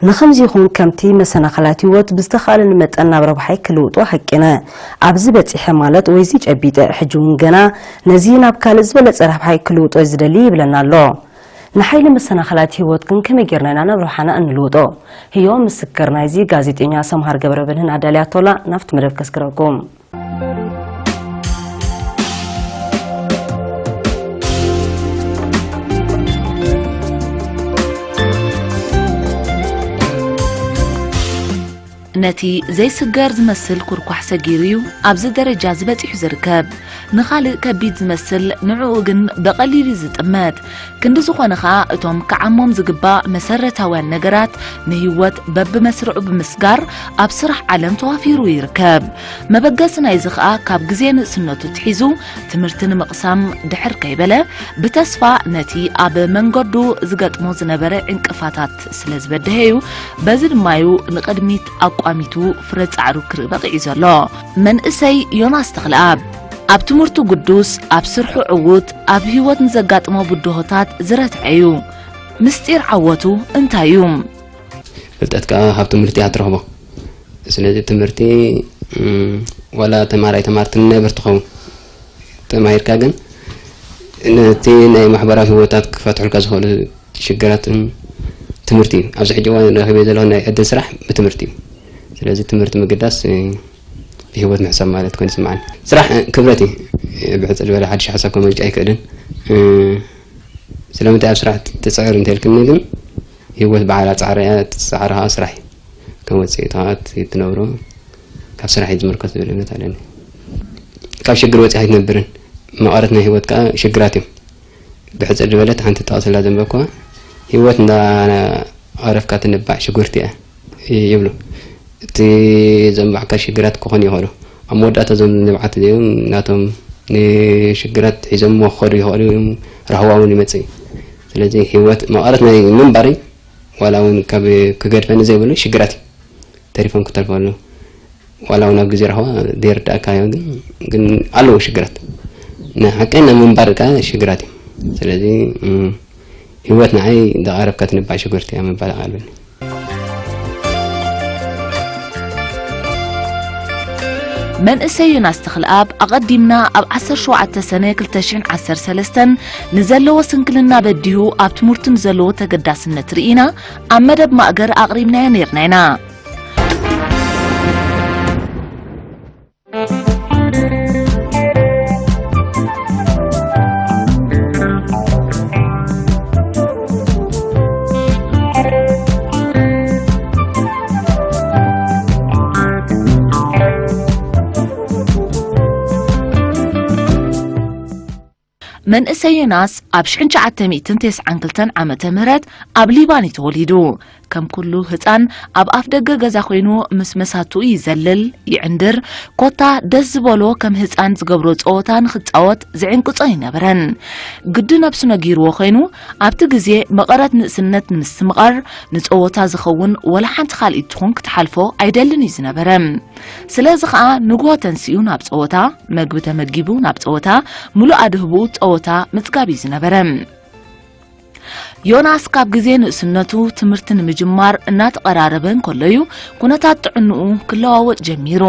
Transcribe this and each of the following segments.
ንኸምዚ ይኹን ከምቲ መሰናኸላት ህይወት ብዝተኻእለኒ መጠን ናብ ረብሓይ ክልውጦ ሃቂነ። ኣብዚ በጺሐ ማለት ወይዚ ጨቢጠ፣ ሕጂ እውን ገና ነዚ ናብ ካልእ ዝበለጸ ረብሓይ ክልውጦ ዝደሊ ይብለና ኣሎ። ንሓይሊ መሰናኸላት ህይወት ግን ከመይ ጌርና ኢና ናብ ረብሓና እንልውጦ? ህዮ ምስክር ናይዚ ጋዜጠኛ ሰምሃር ገብረ ብርህን ኣዳልያቶላ ናብቲ መደብ ከስግረኩም። ነቲ ዘይስገር ዝመስል ኩርኳሕ ሰጊሩ እዩ ኣብዚ ደረጃ ዝበጺሑ ዝርከብ። ንኻልእ ከቢድ ዝመስል ንዕኡ ግን ብቐሊል እዩ ዝጥመት። ክንዲ ዝኾነ ኸኣ እቶም ክዓሞም ዝግባእ መሰረታውያን ነገራት ንህይወት በብመስርዑ ብምስጋር ኣብ ስራሕ ዓለም ተዋፊሩ ይርከብ። መበገሲ ናይዚ ኸኣ ካብ ግዜ ንእስነቱ ኣትሒዙ ትምህርቲ ንምቕሳም ድሕር ከይበለ ብተስፋ ነቲ ኣብ መንገዱ ዝገጥሞ ዝነበረ ዕንቅፋታት ስለ ዝበደሀ እዩ። በዚ ድማ እዩ ንቕድሚት ኣቋሚቱ ፍረ ጻዕሩ ክርኢ በቒዑ ዘሎ። መንእሰይ ዮናስ ተኽለኣብ ኣብ ትምህርቱ ግዱስ፣ ኣብ ስርሑ ዕዉት፣ ኣብ ህይወት ንዘጋጥሞ ብድሆታት ዝረትዐ እዩ። ምስጢር ዓወቱ እንታይ እዩ? ፍልጠት ከኣ ካብ ትምህርቲ እያ ትረኽቦ። ስለዚ ትምህርቲ፣ እም፣ ዋላ ተማራይ ተማርቲ ነበር ትኸውን። ተማሂርካ ግን ነቲ ናይ ማሕበራዊ ህይወታት ክፈትሑልካ ዝኽእሉ ሽግራትን ትምህርቲ እዩ። ኣብዚ ሕጂ እዋን ረኺበ ዘለኹ ናይ ዕድል ስራሕ ብትምህርቲ እዩ። ስለዚ ትምህርቲ ምግዳስ፣ እ፣ ብህይወት ምሕሳብ ማለት ኮይኑ ይስምዓኒ። ስራሕ፣ እ፣ ክብረት እዩ። እ፣ ብሕጽር ዝበለ ሓድሽ ሓሳብ ከመልጭ ኣይክእልን። እ፣ ስለምንታይ ኣብ ስራሕ ትጽዕር እንተልክኒ ግን ህይወት ባዕላ ጻዕሪ እያ። እቲ ጻዕሪ ከኣ ስራሕ እዩ። ከም ውጽኢቱ ከኣ እቲ ትነብሮ ካብ ስራሕ እዩ ዝምርኮስ ዝብል እምነት ኣለኒ። ካብ ሽግር ወጺኻ ኣይትነብርን። መቐረት ናይ ህይወት ከኣ ሽግራት እዮም። ብሕጽር ዝበለት ሓንቲ ጠቕስላ ዘንበብኩዋ፣ ህይወት እንዳ ኣረፍካ ትንባዕ ሽጉርቲ እያ ይብሉ። እቲ ዘንባዕካ ሽግራት ክኾኑ ይኽእሉ። ኣብ መወዳእታ እዞም ንብዓት እዚኦም ናቶም ንሽግራት ሒዞምዎ ክኸዱ ይኽእሉ እዮም። ራህዋ እውን ይመጽእ እዩ። ስለዚ ህይወት መቐረት ናይ ምንባረይ ዋላ እውን ካብ ክገድፈኒ ዘይብሉ ሽግራት እዩ። ተሪፎም ክተርፉ ኣለዉ። ዋላ እውን ኣብ ግዜ ራህዋ ዘይርዳእካ እዩ፣ ግን፣ ግን ኣለዉ ሽግራት። ንሓቀኛ ምንባር ከኣ ሽግራት እዩ። ስለዚ፣ እም፣ ህይወት ንዓይ እንዳቐረብካ ትንባዕ ሽጉርቲ እያ ምባል ኣለኒ። መንእሰይ ዮናስ ተኽለኣብ ኣቐዲምና ኣብ ዓሰርተ ሸውዓተ ሰነ ክልተ ሽሕን ዓሰርተ ሰለስተን ንዘለዎ ስንክልና በዲሁ ኣብ ትምህርቱ ንዘለዎ ተገዳስነት ርኢና ኣብ መደብ ማእገር ኣቕሪብናዮ ነይርና ኢና። መንእሰይ ዮናስ ኣብ ሽሕን ትሽዓተ ሚእትን ተስዓን ክልተን ዓመተ ምህረት ኣብ ሊባን እዩ ተወሊዱ። ከም ኩሉ ህጻን ኣብ ኣፍ ደገ ገዛ ኮይኑ ምስ መሳቱ ይዘልል፣ ይዕንድር፣ ኮታ ደስ ዝበሎ ከም ህጻን ዝገብሮ ጸወታ ንኽጻወት ዝዕንቅጾ ኣይነበረን። ግዲ ነብሱ ነጊርዎ ኮይኑ ኣብቲ ግዜ መቐረት ንእስነት ንምስትምቓር ንጸወታ ዝኸውን ወላ ሓንቲ ካልኢት ትኹን ክትሓልፎ ኣይደልን እዩ ዝነበረ። ስለዚ ኸኣ ንግሆ ተንሲኡ ናብ ጸወታ፣ መግቢ ተመጊቡ ናብ ጸወታ፣ ምሉእ ኣድህቦኡ ጸወታ ምጽጋብ እዩ ዝነበረ። ዮናስ ካብ ግዜ ንእስነቱ ትምህርቲ ንምጅማር እናተቐራረበ እንከሎ እዩ ኩነታት ጥዕንኡ ክለዋወጥ ጀሚሩ።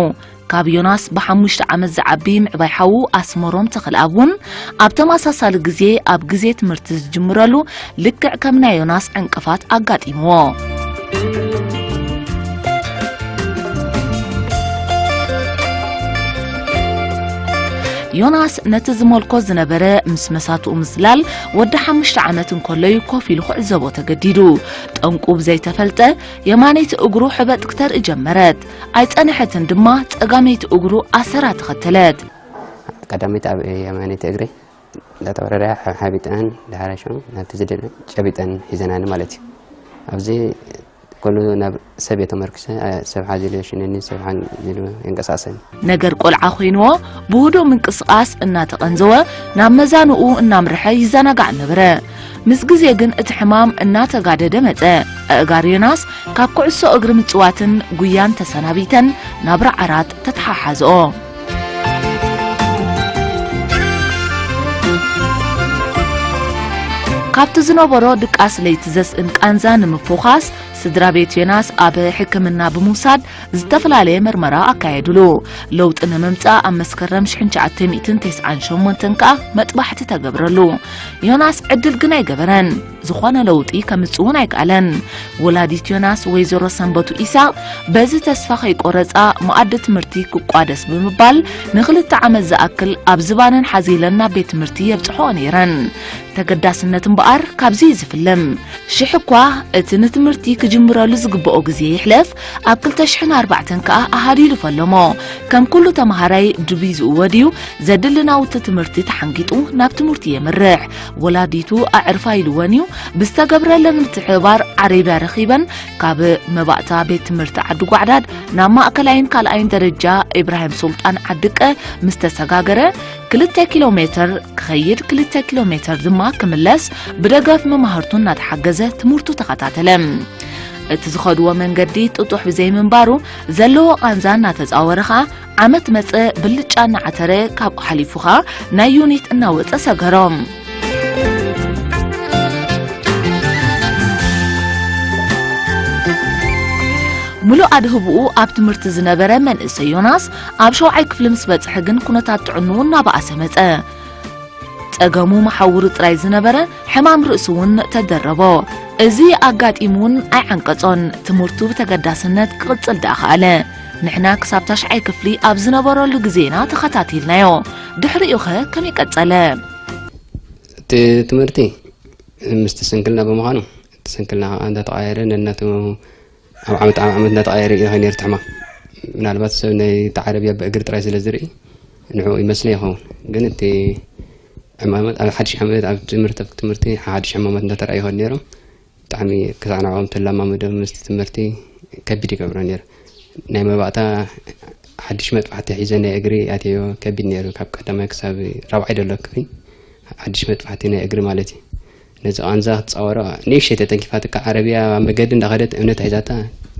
ካብ ዮናስ ብሓሙሽተ ዓመት ዝዓቢ ምዕባይ ሓዉ ኣስመሮም ተኽለኣብ እውን ኣብ ተመሳሳሊ ግዜ ኣብ ግዜ ትምህርቲ ዝጅምረሉ ልክዕ ከም ናይ ዮናስ ዕንቅፋት ኣጋጢምዎ። ዮናስ ነቲ ዝመልኮ ዝነበረ ምስ መሳትኡ ምዝላል ወዲ ሓሙሽተ ዓመት እንከሎ እዩ ኮፍ ኢሉ ክዕዘቦ ተገዲዱ። ጠንቁ ብዘይተፈልጠ የማነይቲ እግሩ ሕበጥ ክተርኢ ጀመረት። ኣይጸንሐትን ድማ ጸጋመይቲ እግሩ ኣሰራ ተኸተለት። ቀዳመይቲ ኣብ የማነይቲ እግሪ እንዳተወረረ ሓቢጠን ዳሕራሾም ናብቲ ዝደለ ጨቢጠን ሒዘናኒ ማለት እዩ። ኣብዚ ኩሉ ናብ ሰብ እየ ተመርኩሰ፣ ሰብ ሓዚሉ የሽነኒ፣ ሰብ ሓዚሉ የንቀሳቕሰኒ። ነገር ቆልዓ ኮይንዎ ብህዱእ ምንቅስቓስ እናተቐንዘወ ናብ መዛንኡ እናምርሐ ይዘናጋዕ ነበረ። ምስ ግዜ ግን እቲ ሕማም እናተጋደደ መጸ። ኣእጋር ዮናስ ካብ ኩዕሶ እግሪ ምጽዋትን ጉያን ተሰናቢተን ናብራ ዓራት ተተሓሓዝኦ። ካብቲ ዝነበሮ ድቃስ ለይቲ ዘስእን ቃንዛ ንምፍዃስ ስድራ ቤት ዮናስ ኣብ ሕክምና ብምውሳድ ዝተፈላለየ መርመራ ኣካየዱሉ። ለውጢ ንምምጻእ ኣብ መስከረም ሽሕን ትሽዓተ ሚእትን ተስዓን ሸሞንተን ከኣ መጥባሕቲ ተገብረሉ። ዮናስ ዕድል ግን ኣይገበረን። ዝኾነ ለውጢ ከምጽእ እውን ኣይከኣለን። ወላዲት ዮናስ ወይዘሮ ሰንበቱ ኢሳቕ በዚ ተስፋ ከይቆረጻ መኣዲ ትምህርቲ ክቋደስ ብምባል ንኽልተ ዓመት ዝኣክል ኣብ ዝባነን ሓዚለን ናብ ቤት ትምህርቲ የብጽሕኦ ነይረን። ተገዳስነት እምበኣር ካብዚ እዩ ዝፍልም። ሽሕ እኳ እቲ ንትምህርቲ ክጅምረሉ ዝግብኦ ግዜ ይሕለፍ፣ ኣብ ክልተ ሽሕን ኣርባዕተን ከኣ ኣሃዲሉ ፈለሞ። ከም ኩሉ ተመሃራይ ድቢዝኡ ወድዩ ዘድሊ ናውቲ ትምህርቲ ተሓንጊጡ ናብ ትምህርቲ የምርሕ። ወላዲቱ ኣዕርፋ ኢልወን እዩ። ብዝተገብረለን ምትሕብባር ዓረብያ ረኺበን ካብ መባእታ ቤት ትምህርቲ ዓዲ ጓዕዳድ ናብ ማእከላይን ካልኣይን ደረጃ ኢብራሂም ሱልጣን ዓድቀ ምስ ተሰጋገረ ክልተ ኪሎ ሜትር ክኸይድ ክልተ ኪሎ ሜትር ድማ ክምለስ ብደገፍ መማህርቱ እናተሓገዘ ትምህርቱ ተኸታተለ። እቲ ዝኸድዎ መንገዲ ጥጡሕ ብዘይምንባሩ ዘለዎ ቃንዛ እናተጻወረ ኸኣ ዓመት መጸ ብልጫ እናዓተረ ካብኡ ሓሊፉ ኸኣ ናይ ዩኒት እናወጸ ሰገሮም። ምሉእ ኣድህብኡ ኣብ ትምህርቲ ዝነበረ መንእሰይ ዮናስ ኣብ ሸውዓይ ክፍሊ ምስ በጽሐ ግን ኩነታት ጥዕንኡ እናበኣሰ መጸ። ጸገሙ መሓውሩ ጥራይ ዝነበረ ሕማም ርእሲ እውን ተደረቦ። እዚ ኣጋጢሙ እውን ኣይዓንቀጾን። ትምህርቱ ብተገዳስነት ክቕጽል ደኣ ከኣለ። ንሕና ክሳብ ታሽዓይ ክፍሊ ኣብ ዝነበረሉ ግዜና ተኸታቲልናዮ። ድሕሪኡኸ ከመይ ቀጸለ? እቲ ትምህርቲ ምስቲ ስንክልና ብምዃኑ፣ እቲ ስንክልና ከዓ እንዳተቐያየረ ነናቱ ኣብ ዓመት፣ ኣብ ዓመት እንዳተቐያየረ እዩ ከይድ ነይሩ እቲ ሕማም። ምናልባት ሰብ ናይ፣ እቲ ዓረብያ ብእግሪ ጥራይ ስለ ዝርኢ ንዕኡ ይመስሎ ይኸውን። ግን እቲ ሕማማት ኣብ ሓድሽ ዓመት ኣብ ትምህርቲ፣ ትምህርቲ ሓድሽ ሕማማት እንዳተረኣዩ ይኸዱ ነይሮም። ብጣዕሚ ክሳዕ ንዕኦም ተለማምዶም ምስቲ ትምህርቲ ከቢድ ይገብሮ ነይሩ። ናይ መባእታ ሓድሽ መጥፋሕቲ ሒዘ ናይ እግሪ ኣትዮ ከቢድ ነይሩ። ካብ ቀዳማይ ክሳብ ራብዓይ ዘሎ ክፍሊ ሓድሽ መጥፋሕቲ ናይ እግሪ ማለት እዩ። ነዚ ቃንዛ ክትጻወሮ ንእሽተይ ተተንኪፋትካ ዓረብያ ኣብ መገዲ እንዳኸደት እምነት ሒዛታ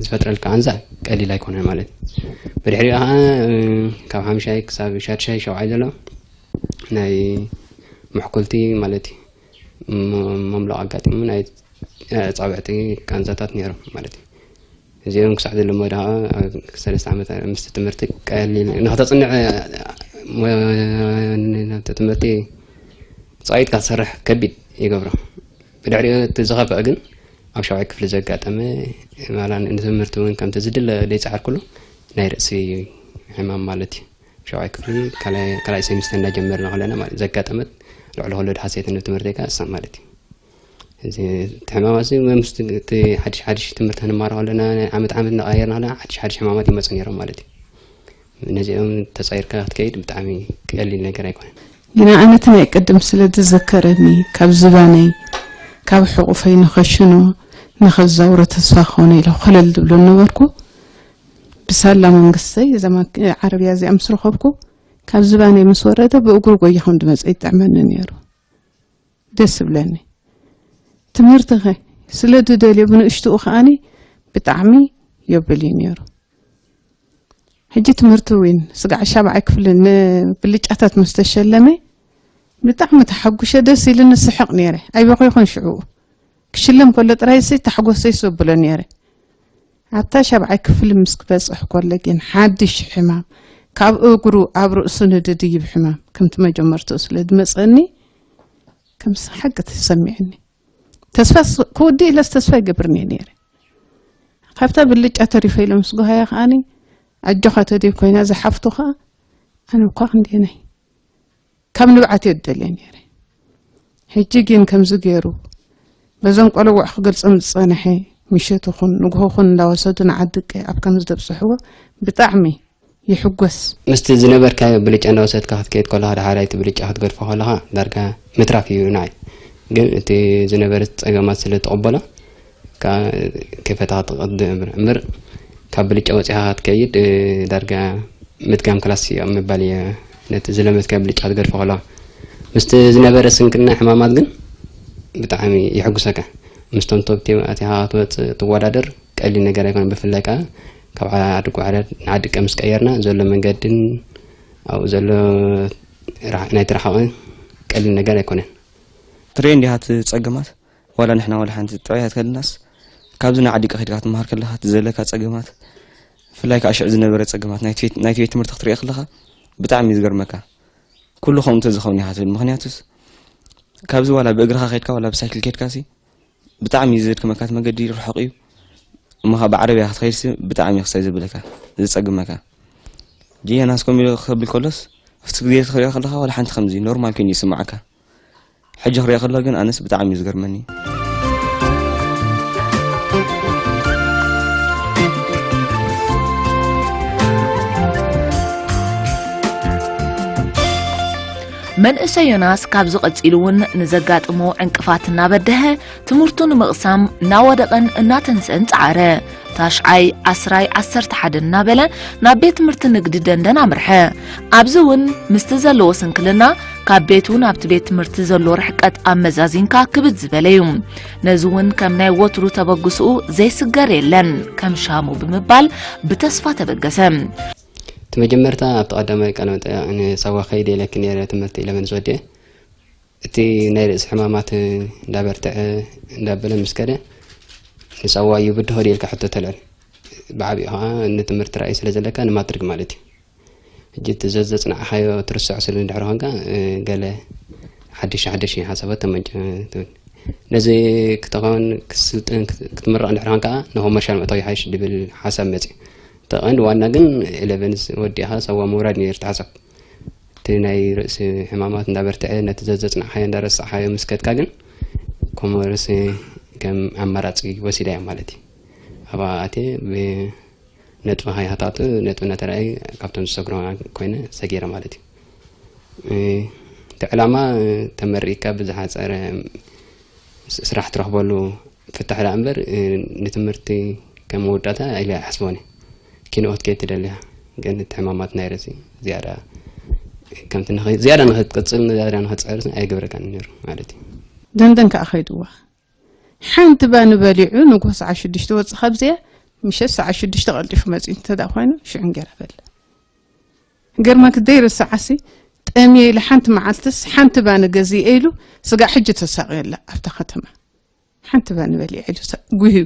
ዝፈጥረልካ ቃንዛ ቀሊል ኣይኮነን ማለት እዩ። ብድሕሪኡ ከዓ፣ እ፣ ካብ ሓምሻይ ክሳብ ሻድሻይ ሸውዓይ ዘሎ ናይ ምሕኩልቲ ማለት እዩ። ም-፣ መምለቕ ኣጋጢሙ ናይ፣ እ፣ ኣጻብዕቲ ቃንዛታት ነይሮም ማለት እዩ። እዚኦም ክሳዕ ዝልመዱ ከዓ ኣብ ሰለስተ ዓመት ምስቲ ትምህርቲ ቀሊል ንክተጽንዕ፣ እ፣ ሞ-፣ ን-፣ ነቲ ትምህርቲ ጸቒጥካ ትሰርሕ ከቢድ ይገብሮ። ብድሕሪኡ እቲ ዝኸፍአ ግን ኣብ ሻውዓይ ክፍሊ ዘጋጠመ፣ ማላ ንትምህርቲ እውን ከምቲ ዝድለ ዘይጸዓርኩሉ ናይ ርእሲ ሕማም ማለት እዩ። ሻውዓይ ክፍሊ ካልኣይ፣ ካልኣይ ሴሚስተር እንዳጀመርና ከለና ማለት ዘጋጠመት ልዕሊ ኩሉ ድሃሰየትኒ ትምህርተይ ከኣ እሳ ማለት እዩ። እዚ እቲ ሕማም እዚ ምስቲ እቲ ሓድሽ ሓድሽ ትምህርቲ ክንማር ከለና፣ ዓመት ዓመት እንዳቐያየርና ከለና ሓድሽ ሓድሽ ሕማማት ይመጹ ነይሮም ማለት እዩ። ነዚኦም ተጻይርካ ክትከይድ ብጣዕሚ ቀሊል ነገር ኣይኮነን። ግና ኣነ እቲ ናይ ቅድም ስለ ዝዝከረኒ፣ ካብ ዝባነይ፣ ካብ ሕቑፈይ ንኸሽኖ፣ ንኸዛውሮ ተስፋ ክኾነ ኢለ ኮለል ዝብሎ ነበርኩ። ብሳላ መንግስተይ እዛ ማክ-፣ ዓረብያ እዚኣ ምስ ረኸብኩ፣ ካብ ዝባነይ ምስ ወረደ፣ ብእግሩ ጎይኹ እንድመጸ ይጥዕመኒ ነይሩ። ደስ ይብለኒ። ትምህርትኸ ስለ ዝደልዮ ብንእሽትኡ ከኣኒ ብጣዕሚ የብል እዩ ነይሩ። ሕጂ ትምህርቲ እውን ስጋዕ ሻብዓይ ክፍሊ ንብልጫታት ምስ ተሸለመ ብጣዕሚ ተሓጉሸ፣ ደስ ኢሉኒ፣ ስሕቕ ነይረ። ኣይበኸይኩን ሽዑ። ክሽለም ከሎ ጥራይሲ ታሕጎሰይ ዘብሎ ነይረ። ኣብታ ሻብዓይ ክፍሊ ምስ ክበጽሕ ከሎ ግን ሓድሽ ሕማም፣ ካብ እግሩ ኣብ ርእሱ ንድድይብ ሕማም ከምቲ መጀመርትኡ ስለ ዝመጸኒ፣ ከም ሓቂ ተሰሚዕኒ። ተስፋ ስ-፣ ክውድእ ኢለስ ተስፋ ይገብር እየ ነይረ። ካብታ ብልጫ ተሪፈ ኢለ ምስ ጓሃየ ከኣኒ፣ ኣጆኻ ተደይ ኮይና ዝሓፍቱ ከኣ፣ ኣነ እኳ ክንደየናይ ካብ ንብዓት እየ ዝደልየ ነይረ። ሕጂ ግን ከምዚ ገይሩ፣ በዞም ቆልዑ ክገልጾም ዝጸንሐ፣ ምሸት ይኹን ንግሆ ይኹን እንዳወሰዱ ንዓዲ ቀይ ኣብ ከም ዝደብጽሕዎ ብጣዕሚ ይሕጎስ። ምስቲ ዝነበርካዮ ብልጫ እንዳወሰድካ ክትከይድ ከለኻ፣ ዳሕራይ እቲ ብልጫ ክትገድፎ ከለኻ ዳርጋ ምትራፍ እዩ ንዓይ። ግን እቲ ዝነበረ ጸገማት ስለ ተቐበሎ፣ ከኣ ከይፈታኻ ትቐድም እምበር፣ ካብ ብልጫ ወጺኻ ክትከይድ፣ እ፣ ዳርጋ ምድጋም ክላስ እዩ ኣብ ምባል እየ፣ ነቲ ዝለመድካዮ ብልጫ ክትገድፎ ከለኻ። ምስቲ ዝነበረ ስንክልና ሕማማት ግን ብጣዕሚ የሐጉሰካ። ምስቶም ቶፕ ቴን ኣቲኻ ክትወጽእ ትወዳደር ቀሊል ነገር ኣይኮነን። ብፍላይ ከኣ ካብ ዓዲ ጓዕዳድ ንዓዲ ቀ ምስ ቀየርና ዘሎ መንገድን ኣብኡ ዘሎ ራ-፣ ናይቲ ርሓቕ ቀሊል ነገር ኣይኮነን። ትርእዮ እንዲኻ እቲ ጸገማት፣ ዋላ ንሕና ዋላ ሓንቲ ጥዑያት ከለናስ ካብዚ ንዓዲቀ ከድካ ትመሃር ከለኻ እቲ ዘለካ ጸገማት፣ ብፍላይ ከዓ ሽዑ ዝነበረ ጸገማት ናይቲ ቤት ናይቲ ቤት ትምህርቲ ክትሪኦ ከለኻ ብጣዕሚ እዩ ዝገርመካ። ኩሉ ከምኡ እንተዝኸውን ኢኻ ትብል። ምኽንያቱስ ካብዚ ዋላ ብእግርኻ ከድካ ዋላ ብሳይክል ከድካሲ ብጣዕሚ እዩ ዘድክመካ፣ እቲ መገዲ ርሑቕ እዩ። እሞ ኸዓ ብዓረብያ ክትኸይድሲ ብጣዕሚ እዩ ክሳይ ዘብለካ፣ ዘጸግመካ። ጂሄናስ ከምኡ ኢሉ ከብል ከሎስ ኣብቲ ግዜ ክትሪኦ ከለኻ ዋላ ሓንቲ ከምዚ ኖርማል ኮይኑ ይስምዓካ። ሕጂ ክሪኦ ከለኹ ግን ኣነስ ብጣዕሚ እዩ ዝገርመኒ። መንእሰይ ዮናስ ካብዚ ቀጺሉ እውን ንዘጋጥሞ ዕንቅፋት እናበደሀ ትምህርቱ ንምቕሳም እናወደቐን እናተንስአን ጸዓረ። ታሽዓይ፣ ዓስራይ፣ ዓሰርተ ሓደ እናበለ ናብ ቤት ትምህርቲ ንግዲ ደንደን ኣምርሐ። ኣብዚ እውን ምስቲ ዘለዎ ስንክልና ካብ ቤቱ ናብቲ ቤት ትምህርቲ ዘሎ ርሕቀት ኣመዛዚንካ ክብድ ዝበለ እዩ። ነዚ እውን ከም ናይ ወትሩ ተበግስኡ ዘይስገር የለን፣ ከም ሻሙ ብምባል ብተስፋ ተበገሰ። እቲ መጀመርታ ኣብቲ ቀዳማይ ቃለ መጠይቕ ንሳዋ ከይደ ኢለኪ ነይረ ትምህርቲ ኢለመን ዝወድአ። እቲ ናይ ርእሲ ሕማማት እንዳበርትዐ እንዳበለ ምስ ከደ ንሳዋ እዩ ብድሆ ድየ ኢልካ ሕቶ ተልዕል። ብዓቢኡ ከዓ ንትምህርቲ ራእይ ስለ ዘለካ ንማትሪክ ማለት እዩ። ሕጂ እቲ ዘዘፅናዕኻዮ ትርስዖ ስለ እንድሕር ኮንካ ገለ ሓድሽ ሓድሽ ሓሳባት ተመንጭ ትብል። ነዚ ክትኸውን ክትስልጥን ክትምረቕ እንድሕር ኮንካ ንኮመርሻል ምእታው ይሓይሽ ድብል ሓሳብ መፅእ። እቲ ቀንዲ ዋና ግን ኢለቨንስ ወዲእኻ ሳዋ ምውራድ ነይሩ እቲ ሓሳብ። እቲ ናይ ርእሲ ሕማማት እንዳበርትዐ ነቲ ዘዘፅናዕኻዮ እንዳረሳዕኻዮ ምስ ከድካ ግን ኮመርስ ከም ኣማራፂ ወሲዳ እያ ማለት እዩ። ኣብኣ ኣትየ ነጥቢ ከይሃታቱ ነጥቢ እናተረኣየ ካብቶም ዝሰግሮ ኮይነ ሰጊረ ማለት እዩ። እቲ ዕላማ ተመሪቅካ ብዝሓፀረ ስራሕ ትረኽበሉ ፍታሕ ደኣ እምበር ንትምህርቲ ከም መወዳእታ ኢለ ኣይሓስቦን እየ። ኪንኦ ክትከይድ ትደሊ ኢኻ፣ ግን እቲ ሕማማት ናይ ርእሲ ዝያዳ ከምቲ ዝያዳ ንኽትቅፅል ዝያዳ ንኽትፅዕር ኣይገብረካን ነይሩ ማለት እዩ። ደንደን ከዓ ከይድዋ ሓንቲ ባኒ በሊዑ ንግሆ ሰዓት ሽዱሽተ ወፅእ ካብዚኣ ምሸት ሰዓት ሽዱሽተ ቀልጢፉ መፂኡ እንተደኣ ኮይኑ ሽዑ እንጌራ በልዕ። ገርመክ ዘይርስዓሲ ጠምየ ኢሉ ሓንቲ መዓልትስ ሓንቲ ባኒ ገዚኤ ኢሉ ስጋዕ ሕጂ ተሳቕዮ ኣላ ኣብታ ከተማ። ሓንቲ ባኒ በሊዐ ኢሉ ጉህዩ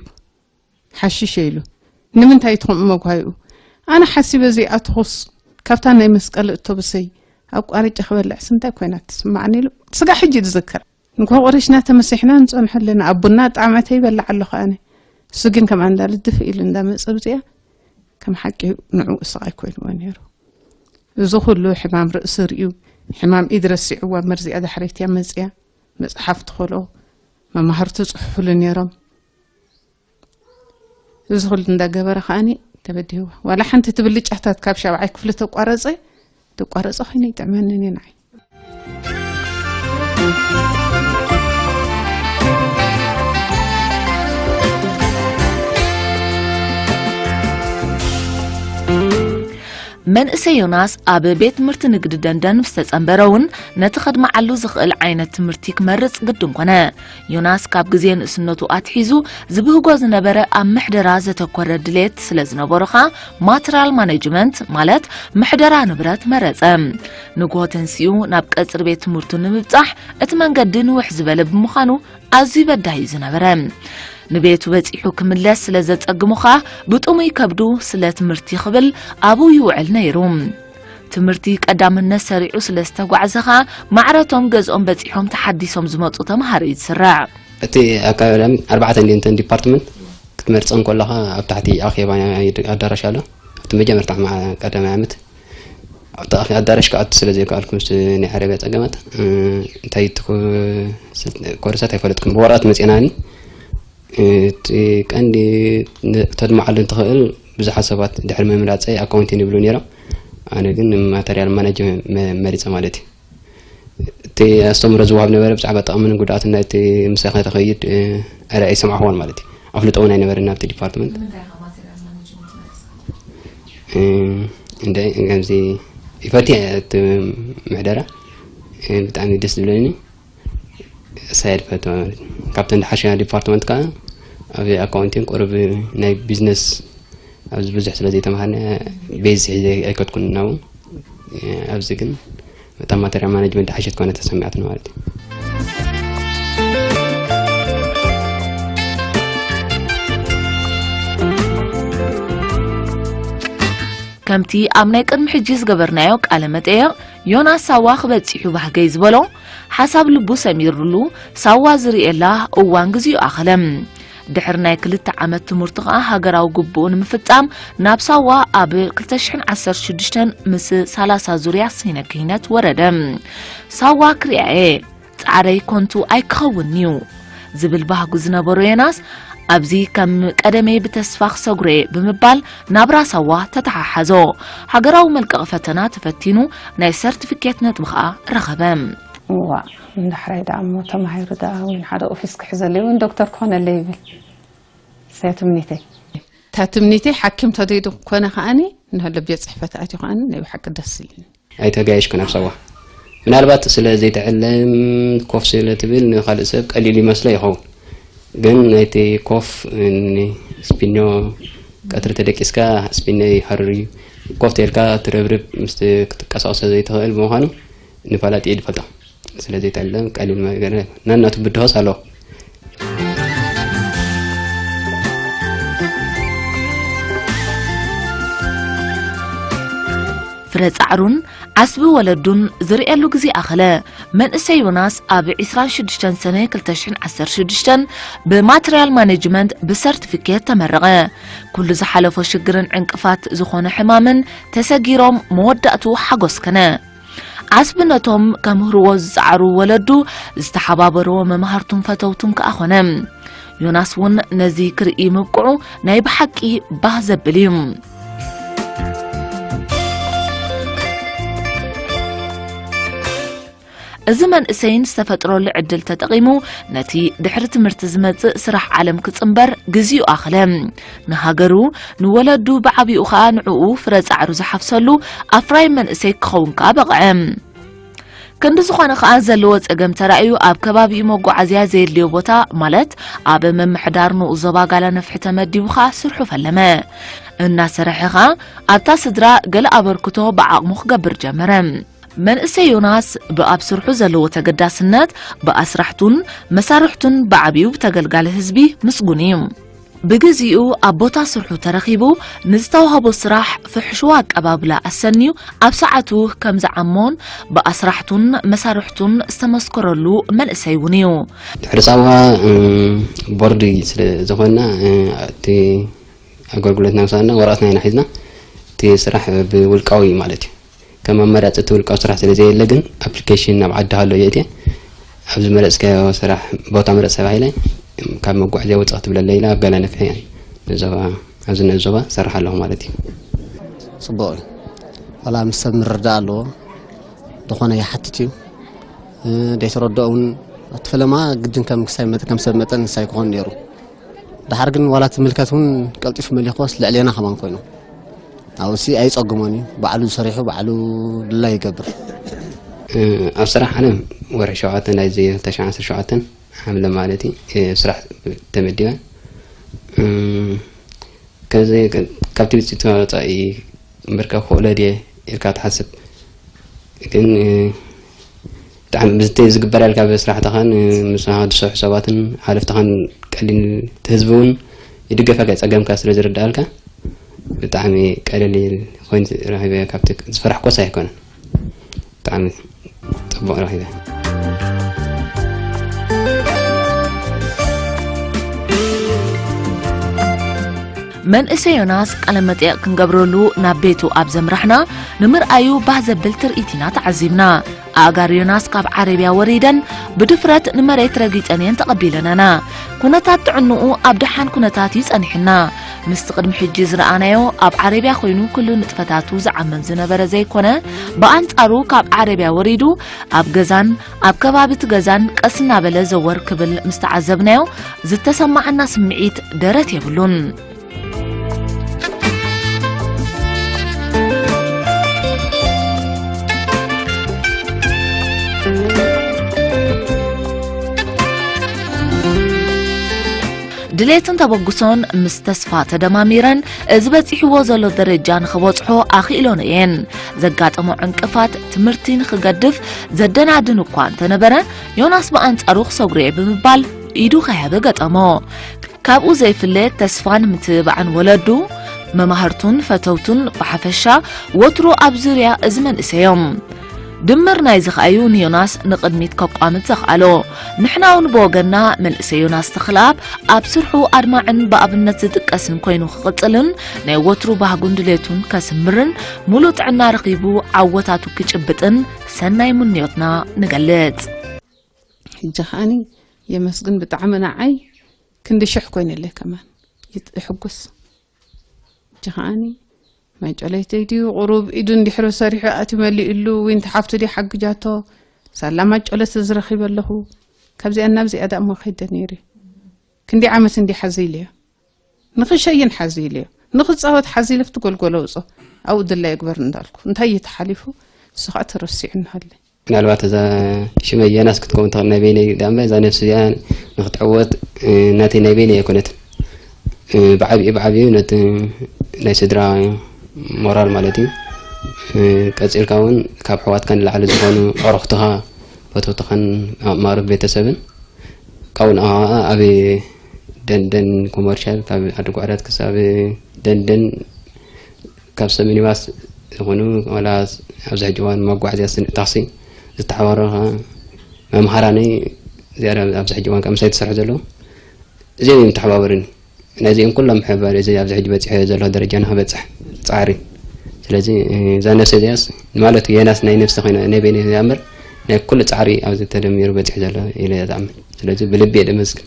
ሓሽሽ ኢሉ ንምንታይ ትኾምኡ መጓይኡ ኣነ ሓሲበ ዘይኣትኹስ ካብታ ናይ መስቀል እቶብሰይ ኣቋሪጨ ክበልዕስ እንታይ ኮይና ትስማዓኒ ኢሉ ስጋዕ ሕጂ ዝዝክር። እንኳ ቁሪሽና ተመሲሕና ንጸንሖ ኣለና። ኣብ ቡና ጣዕመተይ ይበልዕ ኣለኹ ኣነ። እሱ ግን ከምኣ እንዳለ ድፍእ ኢሉ እንዳመጸ ብዚኣ ከም ሓቂ ንዕኡ ስቓይ ኮይንዎ ነይሩ። እዚ ኩሉ ሕማም ርእሲ ርእዩ፣ ሕማም ኢድ ረሲዕዋ እምበር እዚኣ ዳሕረይትያ መጺኣ። መጽሓፍ ትኸልኦ፣ መማህርቱ ጽሕፉሉ ነይሮም። እዚ ኩሉ እንዳገበረ ከኣኒ ተበዲህዋ። ዋላ ሓንቲ እቲ ብልጫታት ካብ ሻብዓይ ክፍሊ ተቋረጸ፣ ተቋረጸ ኮይኑ ይጥዕመኒ እኔ ንዓይ። መንእሰይ ዮናስ ኣብ ቤት ትምህርቲ ንግዲ ደንደን ምስ ተጸንበረ እውን ነቲ ከድምዓሉ ዝኽእል ዓይነት ትምህርቲ ክመርጽ ግድን ኮነ። ዮናስ ካብ ግዜ ንእስነቱ ኣትሒዙ ዝብህጎ ዝነበረ ኣብ ምሕደራ ዘተኮረ ድሌት ስለ ዝነበሮ ኸኣ ማትራል ማኔጅመንት ማለት ምሕደራ ንብረት መረጸ። ንግሆ ተንሲኡ ናብ ቀጽሪ ቤት ትምህርቱ ንምብጻሕ እቲ መንገዲ ንውሕ ዝበለ ብምዃኑ ኣዝዩ በዳሂ እዩ ዝነበረ። ንቤቱ በጺሑ ክምለስ ስለ ዘጸግሞ ኸኣ ብጥሙይ ከብዱ ስለ ትምህርቲ ክብል ኣብኡ ይውዕል ነይሩ። ትምህርቲ ቀዳምነት ሰሪዑ ስለ ዝተጓዕዘ ኸኣ ማዕረቶም ገዝኦም በጺሖም ተሓዲሶም ዝመጹ ተምሃሮ እዩ ዝስራዕ። እቲ ኣካዳሚ ኣርባዕተ እንድየን እተን ዲፓርትመንት ክትመርፀን ከለኻ ኣብ ታሕቲ ኣኼባ ኣዳራሽ ኣሎ ኣብቲ መጀመርታ ቀዳማይ ዓመት ኣብቲ ኣዳራሽ ክኣቱ ስለ ዘይከኣልኩ ምስቲ ናይ ዓረብያ ፀገማት እንታይ ኮርሳት ኣይፈለጥኩም ብወረቐት መፅናኒ እቲ ቀንዲ ተድመዓሉ እንትኽእል ብዙሓት ሰባት ድሕሪ ምምራፀይ ኣካውንቲን ይብሉ ነይሮም ኣነ ግን ማተርያል ማናጅ መሪፀ ማለት እዩ እቲ ኣስተምሮ ዝወሃብ ነበረ ብዛዕባ ጠቕምን ጉድኣትን ናይቲ ምሳኻ ተኸይድ ኣረ ኣይሰማዕኽዎን ማለት እዩ ኣፍልጦ እውን ኣይነበረ ናብቲ ዲፓርትመንት እንደ ከምዚ ይፈትየ እቲ ምሕደራ ብጣዕሚ ደስ ዝብለኒ ሳይድ ፈቶ ካብተን ዝሓሸያ ዲፓርትመንት ከዓ ኣብ ኣካውንቲን ቁሩብ ናይ ቢዝነስ ኣብዚ ብዙሕ ስለ ዘይተምሃርና ቤዝ ሒዘ ኣይከድኩን ናብኡ ኣብዚ ግን በጣም ማተሪያል ማኔጅመንት ዝሓሸት ኮነ ተሰሚዓትኒ ማለት እዩ። ከምቲ ኣብ ናይ ቅድሚ ሕጂ ዝገበርናዮ ቃለ መጠየቕ፣ ዮናስ ሳዋ ክበጺሑ ባህገይ ዝበሎ፣ ሓሳብ ልቡ ሰሚሩሉ፣ ሳዋ ዝርእየላ እዋን ግዚኡ ኣኸለ። ድሕሪ ናይ ክልተ ዓመት ትምህርቱ ኸኣ ሃገራዊ ግቡኡ ንምፍጻም ናብ ሳዋ ኣብ ክልተ ሽሕን ዓሰርተ ሽዱሽተን ምስ ሰላሳ ዙርያ ስነ ክህነት ወረደ። ሳዋ ክሪኣ'የ፣ ጻዕረይ ኮንቱ ኣይክኸውን'ዩ ዝብል ባህጉ ዝነበሮ ዮናስ፣ ኣብዚ ከም ቀደመይ ብተስፋ ክሰጉረ'የ ብምባል ናብራ ሳዋ ተተሓሓዞ። ሃገራዊ መልቀቒ ፈተና ተፈቲኑ ናይ ሰርቲፊኬት ነጥቢ ኸኣ ረኸበ። እዋ፣ ንዳሕራይ ደኣ እሞ ተማሂሩ ደኣ ወይ ንሓደ ኦፊስ ክሕዘለይ ወይ ንዶክተር ክኾነለይ ይብል። እሰይ ትምኒተይ። እታ ትምኒተይ ሓኪም ተደይዱ ኮነ ከኣኒ፣ ንህለ ቤት ጽሕፈት ኣትዩ ከኣኒ ናይ ብሓቂ ደስ ኢሉኒ። ኣይተጋየሽኩን ኣብ ሳዋ። ምናልባት ስለ ዘይትዕለም ኮፍ ስለ ትብል ንኻልእ ሰብ ቀሊል ይመስሎ ይኸውን። ግን ናይቲ ኮፍ፣ እኒ ስፒኖ ቀትሪ ተደቂስካ ስፒኖ ይሃርር እዩ። ኮፍ ተልካ ትረብርብ ምስቲ ክትቀሳቀሶ ዘይትኽእል ብምዃኑ ንፋላጢ እዩ ዝፈልጦ። ስለ ዘይትዕለም ቀሊል ነገር ናናቱ ብድሆስ ኣለዎ። ፍረ ጻዕሩን ዓስቢ ወለዱን ዝርእየሉ ግዜ ኣኸለ። መንእሰይ ዮናስ ኣብ ዕስራን ሽዱሽተን ሰነ ክልተ ሽሕን ዓሰርተ ሽዱሽተን ብማተርያል ማኔጅመንት ብሰርቲፊኬት ተመረቐ። ኩሉ ዝሓለፎ ሽግርን ዕንቅፋት ዝኾነ ሕማምን ተሰጊሮም መወዳእቱ ሓጎስ ከነ። ዓስቢ ነቶም ከምህርዎ ዝጸዓሩ ወለዱ ዝተሓባበርዎ መማህርቱን ፈተውቱን ከኣ ኾነ። ዮናስ እውን ነዚ ክርኢ ምብቅዑ ናይ ብሓቂ ባህ ዘብል እዩ። እዚ መንእሰይን ዝተፈጥረሉ ዕድል ተጠቒሙ ነቲ ድሕሪ ትምህርቲ ዝመጽእ ስራሕ ዓለም ክጽንበር ግዜኡ ኣኽለ። ንሃገሩ፣ ንወለዱ፣ ብዓቢኡ ኸኣ ንዕኡ ፍረ ጻዕሩ ዝሓፍሰሉ ኣፍራይ መንእሰይ ክኸውን ከኣ በቕዐ። ክንዲ ዝኾነ ኸኣ ዘለዎ ጸገም ተራእዩ ኣብ ከባቢኡ መጓዓዝያ ዘየድልዮ ቦታ ማለት ኣብ ምምሕዳር ንኡስ ዞባ ጋላ ነፍሒ ተመዲቡ ኸኣ ስርሑ ፈለመ። እናሰረሐ ኸኣ ኣብታ ስድራ ገለ ኣበርክቶ ብዓቕሙ ክገብር ጀመረ። መንእሰይ ዮናስ ብኣብ ስርሑ ዘለዎ ተገዳስነት ብኣስራሕቱን መሳርሕቱን ብዓቢኡ ብተገልጋሊ ህዝቢ ምስጉን እዩ። ብግዚኡ ኣብ ቦታ ስርሑ ተረኺቡ ንዝተዋህቦ ስራሕ ፍሕሽዋ ኣቀባብላ ኣሰንዩ ኣብ ሰዓቱ ከም ዝዓሞን ብኣስራሕቱን መሳርሕቱን ዝተመስከረሉ መንእሰይ እውን እዩ። ድሕሪ ሳዋ፣ እም፣ ቦርድ ስለ ዝኾንና፣ እ፣ እቲ ኣገልግሎትና ምሳና ወረቐትና ኢና ሒዝና። እቲ ስራሕ ብውልቃዊ ማለት እዩ። ከም ኣማራጺ እቲ ውልቃዊ ስራሕ ስለ ዘየለ ግን ኣፕሊኬሽን ኣብ ዓዲ ሃሎ እየ እትየ። ኣብ ዝመረጽካዮ ስራሕ ቦታ ምረጽ ተባሂለ፣ ካብ መጓዓዝያ ውጽእ ክትብለለይ ኢላ ኣብ ጋላ ነፍሒ ንዞባ፣ ኣብዚ ንኡስ ዞባ እሰርሕ ኣለኹ ማለት እዩ። ጽቡቕ እዩ። ዋላ ምስ ሰብ ምርዳእ ኣለዎ። ዝኾነ ይሓትት እዩ። እ፣ ደይተረድኦ እውን እቲ ፈለማ ግድን ከም ክሳይ መጠን፣ ከም ሰብ መጠን ንሳይ ክኾን ነይሩ። ደሓር ግን ዋላ ትምልከት እውን ቀልጢፉ መሊኽዎስ ልዕሌና ከማን ኮይኑ። ኣብኡሲ ኣይጸግሞን እዩ። ባዕሉ ሰሪሑ ባዕሉ ድላይ ይገብር። እ፣ ኣብ ስራሕ ዓለም ወርሒ ሸውዓተ ናይዚ ክልተ ሽሕን ዓሰርተ ሸውዓተን ሓምለ ማለት እዩ፣ እ፣ ስራሕ ተመዲበ። እ፣ ከምዚ፣ ካብቲ ውፅኢት ወፃኢ ምርካብ ክኽእሎ ድየ ኢልካ ትሓስብ? ግን፣ እ፣ ብጣዕሚ ብዝተ-፣ ዝግበረልካ ብስራሕትኻን፣ እ፣ ምሳኻ ዝሰርሑ ሰባትን ሓለፍትኻን ቀሊል፣ እቲ ህዝቢ እውን ይድገፈካ፣ ፀገምካ ስለ ዝርዳኣልካ ብጣዕሚ ቀለል ኢል ኮይኑ ረኺበ። ካብቲ ዝፈራሕኮስ ኣይኮነን። ብጣዕሚ ጽቡቕ ረኺበ። መንእሰይ ዮናስ ቃለ መጠይቕ ክንገብረሉ ናብ ቤቱ ኣብ ዘምራሕና፣ ንምርኣዩ ባህ ዘብል ትርኢት ኢና ተዓዚብና። ኣእጋር ዮናስ ካብ ዓረብያ ወሪደን ብድፍረት ንመሬት ረጊጸን እየን ተቐቢለናና። ኩነታት ጥዕንኡ ኣብ ደሓን ኩነታት እዩ ጸኒሕና። ምስቲ ቅድሚ ሕጂ ዝረኣናዮ ኣብ ዓረብያ ኮይኑ ኩሉ ንጥፈታቱ ዝዓመም ዝነበረ ዘይኮነ፣ ብኣንጻሩ ካብ ዓረብያ ወሪዱ ኣብ ገዛን ኣብ ከባቢ እቲ ገዛን ቀስ እናበለ ዘወር ክብል ምስ ተዓዘብናዮ፣ ዝተሰማዓና ስምዒት ደረት የብሉን። ድሌትን ተበግሶን ምስ ተስፋ ተደማሚረን፣ እዚ በጺሕዎ ዘሎ ደረጃ ንኽበጽሖ ኣኽኢሎን እየን። ዘጋጠሞ ዕንቅፋት ትምህርቲ ንኽገድፍ ዘደናድን እኳ እንተነበረ፣ ዮናስ ብኣንጻሩ ክሰጉር'የ ብምባል ኢዱ ከይሃበ ገጠሞ። ካብኡ ዘይፍለ ተስፋን ምትብባዕን ወለዱ፣ መማህርቱን ፈተውቱን ብሓፈሻ ወትሩ ኣብ ዙርያ እዚ መንእሰይ እዮም። ድምር ናይዚ ከኣዩ ንዮናስ ንቕድሚት ከቋምት ዘኽኣሎ። ንሕና እውን ብወገንና መንእሰይ ዮናስ ተኽለኣብ ኣብ ስርሑ ኣድማዕን ብኣብነት ዝጥቀስን ኮይኑ ክቕጽልን ናይ ወትሩ ባህጉን ድሌቱን ከስምርን ሙሉእ ጥዕና ረኺቡ ዓወታቱ ክጭብጥን ሰናይ ምንዮትና ንገልጽ። ሕጂ ከዓኒ የመስግን ብጣዕሚ ንዓይ ክንዲ ሽሕ ኮይነለይ ከማን ይት- ይሕጉስ። ሕጂ ከዓኒ ማጨለይተይ ድዩ ቁሩብ ኢዱ እንድሕሪ ሰሪሑ ኣቲ መሊኡሉ ወይ እንተ ሓፍቱ ድዩ ሓግጃቶ ሳላ ማጨለት ዝረኺበ ኣለኹ። ካብዚኣ ናብዚኣ ደኣ እሞ ከይደ ነይሩ። ክንዲ ዓመት እንዲ ሓዚ ኢለዮ። ንኽሸይን ሓዚ ኢለዮ። ንኽፃወት ሓዚ ኢለ ፍቲ ጎልጎሎ ውፆ። ኣብኡ ድላ ይግበር እንዳልኩ። እንታይ እዩ ተሓሊፉ? እሱ ከዓ ተረሲዑ እናሃለ። ምናልባት እዛ ሽመይ የናስ ክትከውን ትኽእል ናይ በይነይ ዳምበ እዛ ነፍሲ እዚኣ ንክትዕወት ናተይ ናይ በይነይ ኣይኮነትን። ብዓብኡ ብዓብኡ ነቲ ናይ ስድራ ሞራል ማለት እዩ። ቀፂልካ እውን ካብ ኣሕዋትካ ንላዕሊ ዝኾኑ ኣዕሩኽትኻ ፈተውትኻን ኣማርብ ቤተሰብን ካብኡ ንኣኻ ኣብ ደንደን ኮመርሻል ካብ ዓዲ ጓዕዳት ክሳብ ደንደን ካብ ሰብ ሚኒባስ ይኹኑ ዋላ ኣብዚ ሕጂ እዋን መጓዓዝያ ስንቅ ታክሲ ዝተሓባበረ ከዓ መምሃራነይ ዝያዳ ኣብዚ ሕጂ እዋን ከዓ ምሳይ ትሰርሑ ዘለዉ እዚኦም እዮም ተሓባበሩኒ። ነዚኦም ኩሎም ምሕባር እዚ ኣብዚ ሕጂ በፂሐ ዘሎ ደረጃ ንክበፅሕ ፃዕሪ ስለዚ እዛ ነብሰ እዚኣስ ማለት የናስ ናይ ነብሲ ኮይና ናይ በይነ እያ እምበር ናይ ኩሉ ፃዕሪ ኣብዚ ተደሚሩ በፂሑ ዘሎ ኢለ እየ ዝኣምን። ስለዚ ብልቢ እየ ደመስግን።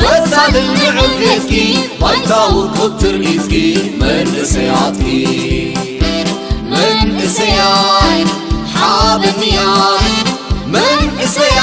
መሳልን ንዕብየትኪ ባይታዊ ክብትር ኢዝጊ መንእሰያትኪ መንእሰያይ ሓበንያ መንእሰያ